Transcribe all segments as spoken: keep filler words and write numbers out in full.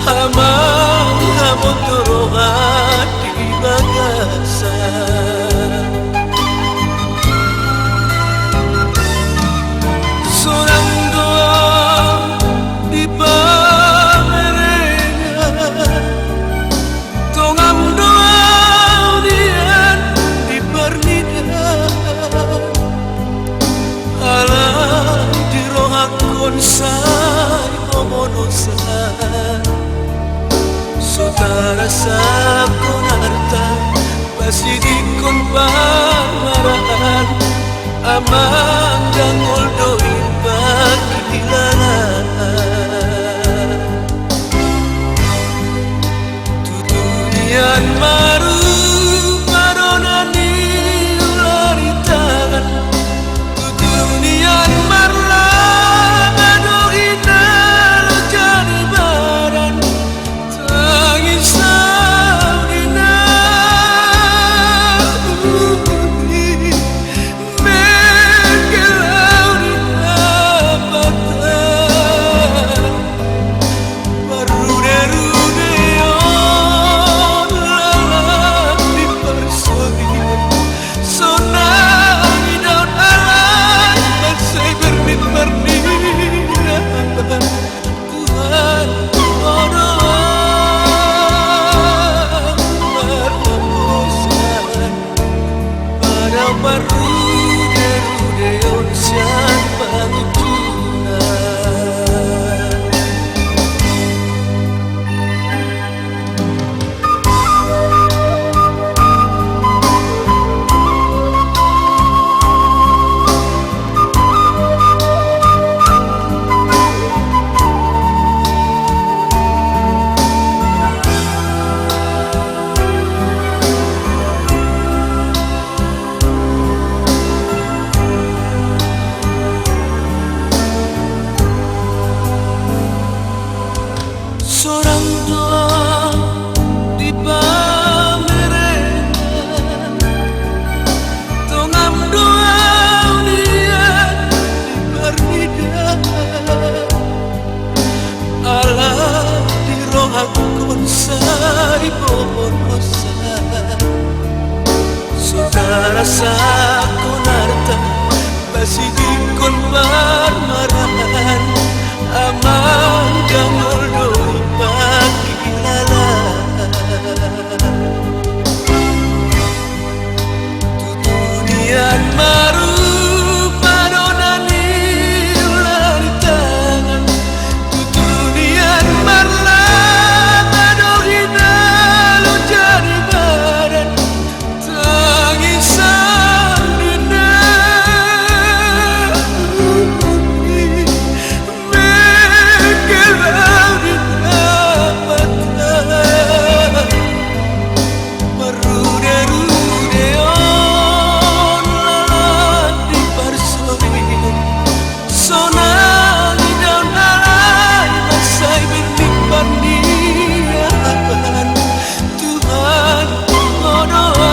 Amang, hamu tu roha di bagasan. Sonang do au di pamerengan, tongamu do au nian di parnidaan. Alai di rohangkon sai momonosan, so tarasahon arta, pasidingkon parmaraan, amang, dangol do i pangkilalaan. Tutu nian marrupa dona ni ula di tangan, tutu nian marlanga do hita loja di badan, tangisau di na uli. Mengkel au di hapatan, parruderude on lalap di parsorion, sonang i daon alai mansai bernit parniapan. Tuhan, Ho do au marhaposan, pada parruderudeon sian pangunjunan. Sonang do au di pamerengan, tongamu do au nian di parnidaan. Ala di rohangkon sai momonosan, so tarasahon arta, pasidingkon parmaraan, amang, dangol do i pangkilalaan. Tutu nian marrupa dona ni ula di tangan, tutu nian marlanga do hita loja di badan, tangisau di na uli. Mengkel au di hapatan, parruderude on lalap di parsorion, sonang i daon alai mansai bernit parniapan. Tuhan, Ho do au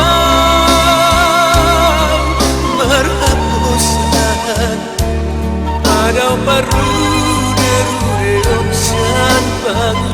marhaposan, pada parruderudeon sian pangunjunan.